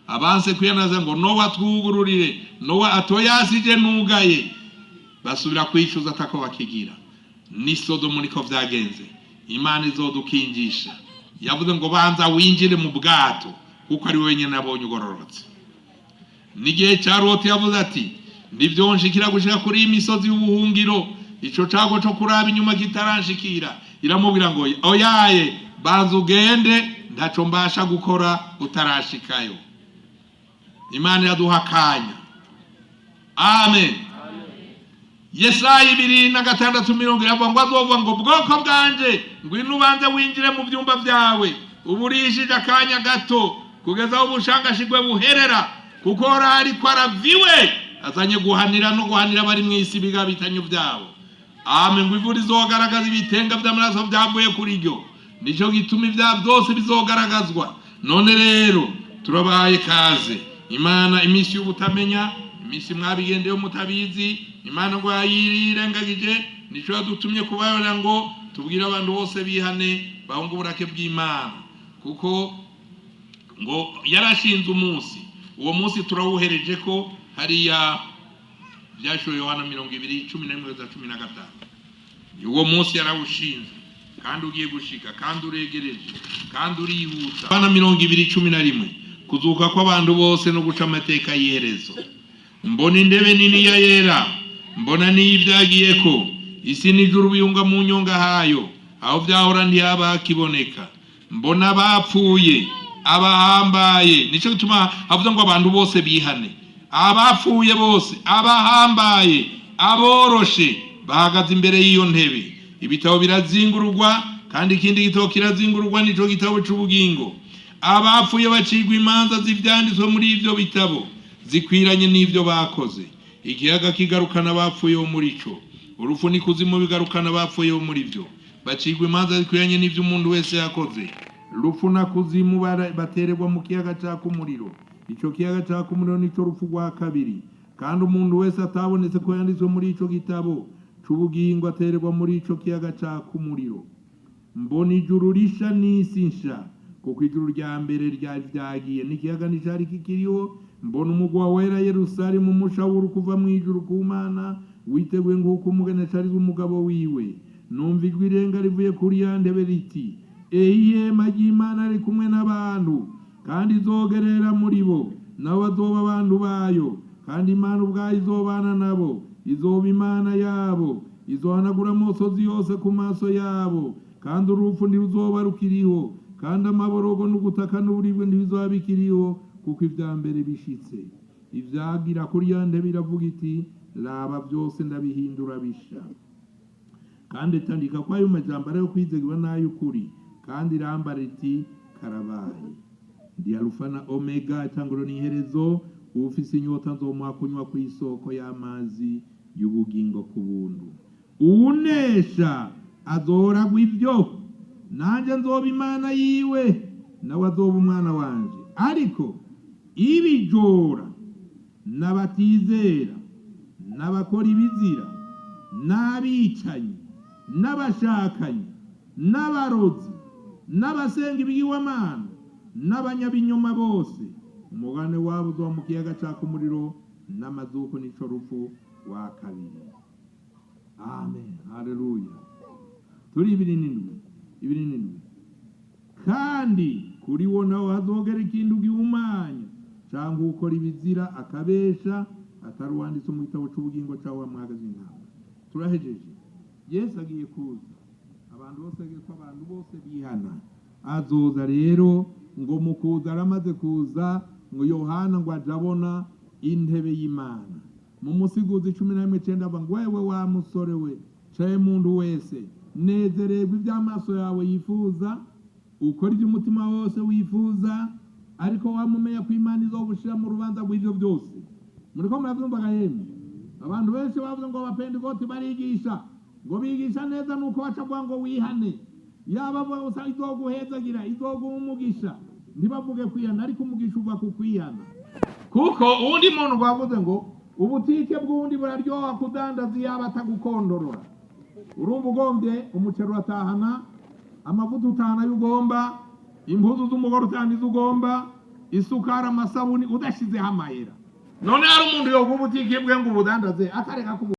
Abanse kwiyanaza ngo Nowa twugururire, Nowa atoyasije nugaye, basubira kwicuza atako bakigira. Ni Sodomu niko vyagenze. Imana izodukingisha. Yavuze ngo banza winjire mu bwato kuko ari wenyine abonye ugororotse. N'igihe cya Loti yavuze ati ntibyonshikira gushika kuri iyi misozi y'ubuhungiro, ico cago co kuraba inyuma kitaranshikira. Iramubwira ngo oyaye, banza ugende, ntaco mbasha gukora utarashikayo. Imana iraduha akanya. Amen. Yesaya 26:20 iravuga ngo azovuga ngo bwoko bwanje, ngwino ubanze winjire mu byumba byawe, uburishije akanya gato kugeza aho ubushangashigwe buherera, kuko ariko araviwe azanye guhanira no guhanira abari mu isi bigabitanyo byabo. Amen. Ngo ivu rizogaragaza ibitenga by'amaraso byavuye kuri ryo, nicyo gituma ibyaha byose bizogaragazwa. None rero turabahaye kaze. Imana iminsi y'ubutamenya, iminsi mwabigendeyeho mutabizi, Imana ngo yayirengagije. Nicyo yadutumye kubayora ngo tubwire abantu bose bihane, bahunge uburake bw'Imana, kuko ngo yarashinze umunsi. Uwo munsi turawuhereje ko hariya Byashoye Yohana 20:11 za 15. Uwo munsi yarawushinze kandi ugiye gushika, kandi uregereje, kandi urihuta. Yohana 20:11, kuzuka kw'abantu bose no guca amateka y'iherezo. Mbona intebe nini ya yera, mbona n'iyivyagiyeko. Isi n'ijuru biyunga mu nyonga hayo, aho vyahora ntihaba hakiboneka. Mbona abapfuye, abahambaye. Nico gituma havuze ngo abantu bose bihane. Abapfuye bose, abahambaye, aboroshe, bahagaze imbere y'iyo ntebe. Ibitabo birazingururwa, kandi ikindi gitabo kirazingururwa, nico gitabo c'ubugingo. Abapfuye bacigwa imanza z'ivyanditswe muri ivyo bitabo zikwiranye n'ivyo bakoze. Ikiyaga kigarukana abapfuye bo muri co, urupfu n'ikuzimu bigarukana abapfuye bo muri vyo, bacigwa imanza zikwiranye n'ivyo umuntu wese yakoze. Rupfu na kuzimu batererwa mu kiyaga caka umuriro. Ico kiyaga caka umuriro nico rupfu rwa kabiri. Kandi umuntu wese atabonetse ko yanditswe muri ico gitabo c'ubugingo atererwa muri ico kiyaga caka umuriro. Mbona ijuru risha n'isi nsha, kuko ijuru rya mbere ryari ryagiye, n'ikiyaga nticari kikiriho. Mbona umugwa wera Yerusalemu umusha w'uru kuva mu ijuru ku Mana, witeguye nk'uko umugeni acarizwa umugabo wiwe. Numva ijwi rirenga rivuye kuri ya ntebe riti: "Ehe, ihema ry'Imana riri kumwe n'abantu, kandi izogerera muri bo, nabo bazoba abantu bayo, kandi Imana ubwayo izobana nabo, izoba Imana yabo. Izohanagura amosozi yose ku maso yabo, kandi urupfu ntiruzoba rukiriho, kandi amaborogo n'ugutaka n'uburibwe ntibizoba bikiriho, kuko ibya mbere bishitse." Ivyagira kuri ya ntebe iravuga iti: "Raba, byose ndabihindura bisha." Kandi tandika ko ayo majambo ari ayo kwizegwa n'ay'ukuri. Kandi irambara iti: "Karabaye. Ndi Alufa na Omega, itanguriro n'iherezo. Ufise inyota nzomuha kunywa ku isoko y'amazi y'ubugingo ku buntu. Uwunesha azoragwa ibyo, nanjye nzoba Imana yiwe, nawe azoba umwana wanje. Ariko ibijora n'abatizera n'abakora ibizira n'abicanyi n'abashakanyi n'abarozi n'abasenga ibigirwamana n'abanyabinyoma bose, umugabane wabo uzoba mu kiyaga caka umuriro n'amazuko, nico rupfu wa kabiri." Amen, haleluya. Turi 27, 27. Kandi kuri wo nawe hazogera ikintu gihumanya cyangwa ukora ibizira akabesha, atari uwanditse mu gitabo c'ubugingo cawe wa mwagazi w'intama. Turahejeje. Yesu agiye kuza, abantu bose agiye ko abantu bose bihana. Azoza rero, ngo mu kuza, aramaze kuza, ngo Yohana ngo aje abona intebe y'Imana. Mu Musiguzi 11:9 avuga ngo: "Wewe wa musore we caye muntu wese, nezererwa iby'amaso yawe yifuza, ukora ibyo umutima wose wifuza, ariko wamumenya ko Imana izogushira mu rubanza rw'ivyo byose." Muriko muravyumvaga yemwe? Abantu benshi bavuze ngo abapentikoti barigisha, ngo bigisha neza, nuko baca bavuga ngo wihane. Yaba avuga gusa izoguhezagira, izoguha umugisha, ntibavuge kwihana. Ariko umugisha uva ku kwihana, kuko uwundi muntu rwavuze ngo ubutike bw'uwundi buraryoha kudandaza iyaba atagukondorora. Urumva, ugombye umuceri uratahana, amavuta utahana ayo ugomba, impuzu z'umugore utahana izo ugomba. Isukari, amasabuni, udashizeho amahera. None hari umuntu yoguha ubutike bwe ngo ubudandaze, akareka kubu